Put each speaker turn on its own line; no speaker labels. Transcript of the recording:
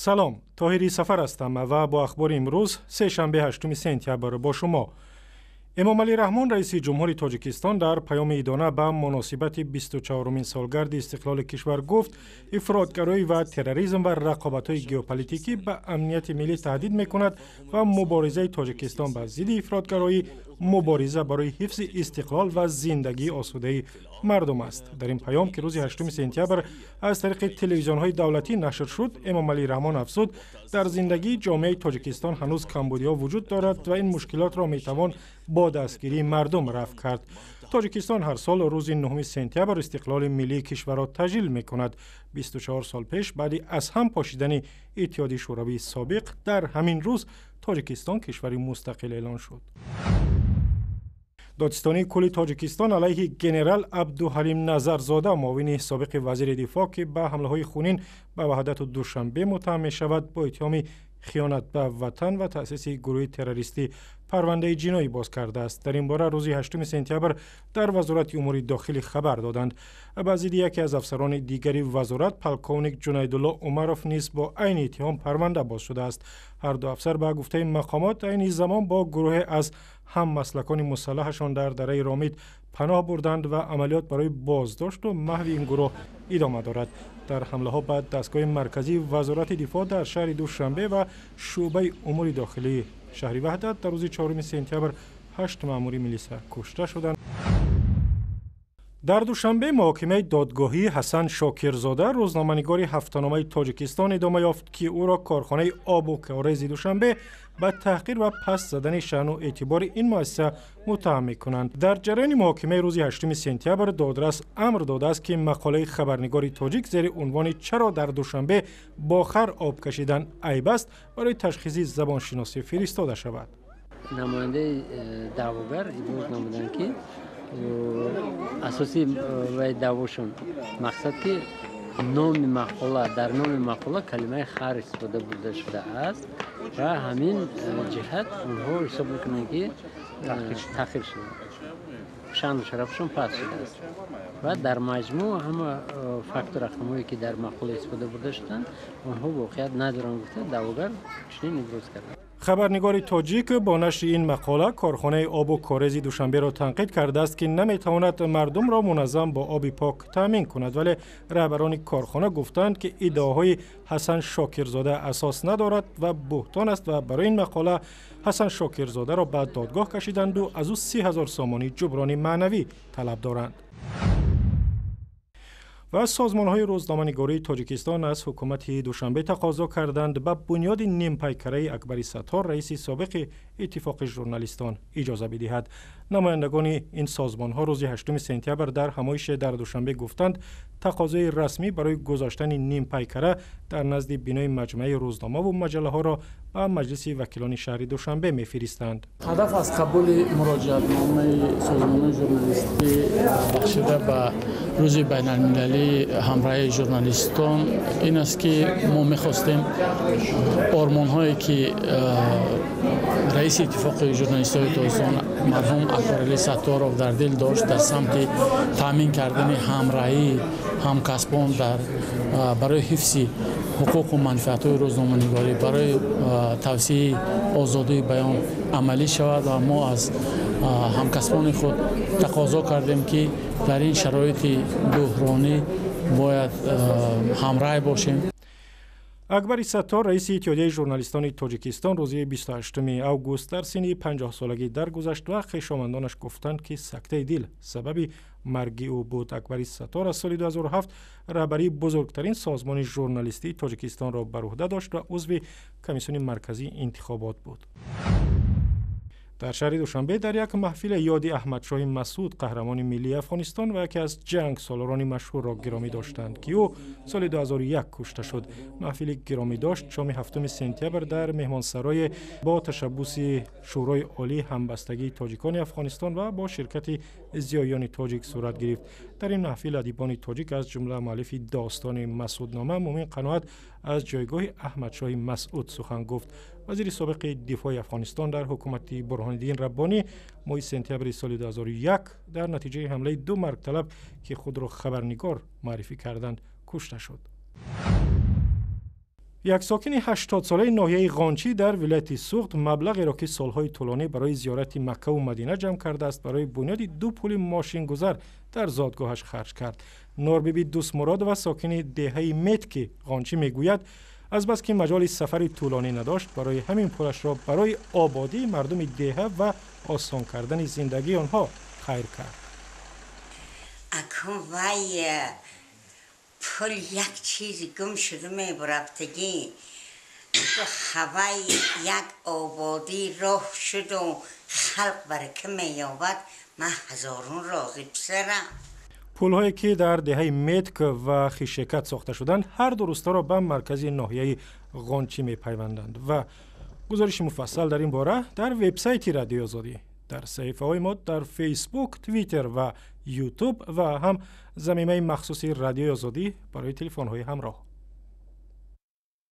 Салом, Тоҳири Сафар ҳастам ва бо ахбори имрӯз, сешанбе, 8 сентябр, бо шумо. Эмомалӣ Раҳмон, раиси ҷумҳури Тоҷикистон, дар паёми идона ба муносибати 24-умин солгарди истиқлоли кишвар гуфт, ифротгароӣ ва терроризм ва рақобатҳои геополитикӣ ба амнияти миллӣ таҳдид мекунад ва муборизаи Тоҷикистон ба зидди ифротгароӣ мубориза барои ҳифзи истиқлол ва зиндагии осудаи мардум аст. Дар ин паём, ки рӯзи 8 сентябр аз тариқи телевизионҳои давлатӣ нашр шуд, Эмомалӣ Раҳмон афзуд, дар зиндагии ҷомеаи Тоҷикистон ҳанӯз камбудиҳо вуҷуд дорад ва ин мушкилотро метавон бо дастгирии мардум рафъ кард. Тоҷикистон ҳар сол рӯзи 9 сентябр истиқлоли миллии кишварро таҷлил мекунад. 24 сол пеш, баъди аз ҳам пошидани Иттиҳоди Шӯравии собиқ, дар ҳамин рӯз Тоҷикистон кишвари мустақил эълон шуд. Додситонии кулли Тоҷикистон алайҳи генерал Абдуҳалим Назарзода, муовини собиқи вазири дифоъ, ки ба ҳамлаҳои хунин ба Ваҳдату Душанбе муттаҳам мешавад, бо иттиҳоми хиёнат ба ватан ва таъсиси гурӯҳи террористӣ парвандаи ҷиноӣ боз кардааст. Дар ин бора рӯзи 8 сентябр дар Вазорати умури дохилӣ хабар доданд. Ба зидди яке аз афсарони дигари вазорат, полковник Ҷунайдулло Умаров, низ бо айни иттиҳом парванда боз шудааст. Ҳар ду афсар, ба гуфтаи мақомот, айни замон бо гурӯҳе аз ҳаммаслакони мусаллаҳашон дар дараи Ромид паноҳ бурданд ва амалиёт барои боздошту маҳви ин гурӯҳ идома дорад. Дар ҳамлаҳо ба дастгоҳи марказии Вазорати дифоъ дар шаҳри Душанбе ва шӯъбаи умури дохилии шаҳри Ваҳдат дар рӯзи 4 сентябр ҳашт маъмури милиса кушта шуданд. Дар Душанбе муҳокимаи додгоҳии Ҳасан Шокирзода, рӯзноманигори ҳафтаномаи Тоҷикистон, идома ёфт, ки ӯро корхонаи обу корези Душанбе ба таҳқир ва паст задани шаъну эътибори ин муассиса муттаҳам мекунанд. Дар ҷараёни муҳокимаи рӯзи 8 сентябр додрас амр додааст, ки мақолаи хабарнигори тоҷик зери унвони «Чаро дар Душанбе бо хар об кашидан айб аст» барои ташхиси забоншиносӣ фиристода шавад.
Намояндаи даъвогар иброз намуданд, ки асоси вай даъвошон мақсад, ки номи мақола, дар номи мақола калимаи хар истифода бурда шудааст ва ҳамин ҷиҳат онҳо ҳисоб мекунанд, ки таҳқир шуда, шаъну шарафшон паст шудааст ва дар маҷмӯъ ҳама факту рақамҳое, ки дар мақола истифода бурда шуданд, онҳо воқеият надоранд, гуфта даъвогар чунин иброз карданд.
Хабарнигори тоҷик бо нашри ин мақола корхонаи обу корези Душанберо танқид кардааст, ки наметавонад мардумро муназзам бо оби пок таъмин кунад, вале раҳбарони корхона гуфтанд, ки иддаоҳои Ҳасан Шокирзода асос надорад ва буҳтон аст ва барои ин мақола Ҳасан Шокирзодаро ба додгоҳ кашиданду аз ӯ 30 000 сомонӣ ҷуброни маънавӣ талаб доранд. Ва созмонҳои рӯзноманигории Тоҷикистон аз ҳукумати Душанбе тақозо карданд, ба бунёди нимпайкараи Акбари Саттор, раиси собиқи Иттифоқи журналистон, иҷоза бидиҳад. Намояндагони ин созмонҳо рӯзи 8 сентябр дар ҳамоише дар Душанбе гуфтанд, тақозои расмӣ барои гузоштани нимпайкара дар назди бинои Маҷмӯаи рӯзномаву маҷаллаҳоро ба Маҷлиси вакилони шаҳри Душанбе мефиристанд.
Ҳадаф аз қабули муроҷиатномаи созмонҳои журналистӣ, бахшида ба Рӯзи байналмилалии ҳамроҳии журналистон, ин аст, ки мо мехостем ормонҳое, ки раиси Иттифоқи журналистони Тоҷикистон марҳум Акбаралӣ Сатторов дар дил дошт, дар самти таъмин кардани ҳамроҳии ҳамкасбон дар барои ҳифзи ҳуқуқу манфиатҳои рӯзноманигорӣ, барои тавсеаи озодии баён амалӣ шавад. Ва мо аз ҳамкасбони худ тақозо кардем, ки дар ин шароити буҳронӣ бояд ҳамрай бошем.
Акбари Саттор, раиси Иттиҳодияи журналистони Тоҷикистон, рӯзи 28 август дар синни 50-солагӣ даргузашт ва хешомандонаш гуфтанд, ки сактаи дил сабаби марги ӯ буд. Акбари Саттор аз соли 2007 раҳбарии бузургтарин созмони журналистии Тоҷикистонро бар уҳда дошт ва узви Комиссиони марказии интихобот буд. Дар шаҳри Душанбе дар як маҳфиле ёди Аҳмадшоҳи Масъуд, қаҳрамони миллии Афғонистон ва яке аз ҷангсолорони машҳурро гиромӣ доштанд, ки ӯ соли 2001 кушта шуд. Маҳфили гиромидошт шоми 7 сентябр дар меҳмонсарое бо ташаббуси Шӯрои олии ҳамбастагии тоҷикони Афғонистон ва бо ширкати зиёиёни тоҷик сурат гирифт. Дар ин маҳфил адибони тоҷик, аз ҷумла муаллифи достони Масъуднома Мумин Қаноат, аз ҷойгоҳи Аҳмадшоҳи Масъуд сухан гуфт. Вазири собиқи дифои Афғонистон дар ҳукумати Бурҳониддин Раббонӣ моҳи сентябри соли 2001 дар натиҷаи ҳамлаи ду маргталаб, ки худро хабарнигор муаррифӣ карданд, кушта шуд. Як сокини 80-солаи ноҳияи Ғончӣ дар вилояти Суғд маблағеро, ки солҳои тӯлонӣ барои зиёрати Маккаву Мадина ҷамъ кардааст, барои бунёди ду пули мошингузар дар зодгоҳаш харҷ кард. Норбиби Дӯстмуродова, сокини деҳаи Метки Ғончӣ, мегӯяд, азбаски маҷоли сафари тӯлонӣ надошт, барои ҳамин пулашро барои ободии мардуми деҳа ва осон кардани зиндагии онҳо хайр кард.
Акун вай пул як чизи гум шуда мебурафтагӣ, ҳавай як ободӣ роҳ шуду халқ барака меёбад. Ман ҳазорун розӣ, писарам.
Пулҳое, ки дар деҳаи Метк ва Хишекат сохта шуданд, ҳар ду рӯсторо ба маркази ноҳияи Ғончӣ мепайванданд. Ва гузориши муфассал дар ин бора дар вебсайти Радиои Озодӣ, дар саҳифаҳои мо дар Фейсбук, Твиттер ва Ютуб ва ҳам замимаи махсуси Радиои Озодӣ барои телефонҳои ҳамроҳ.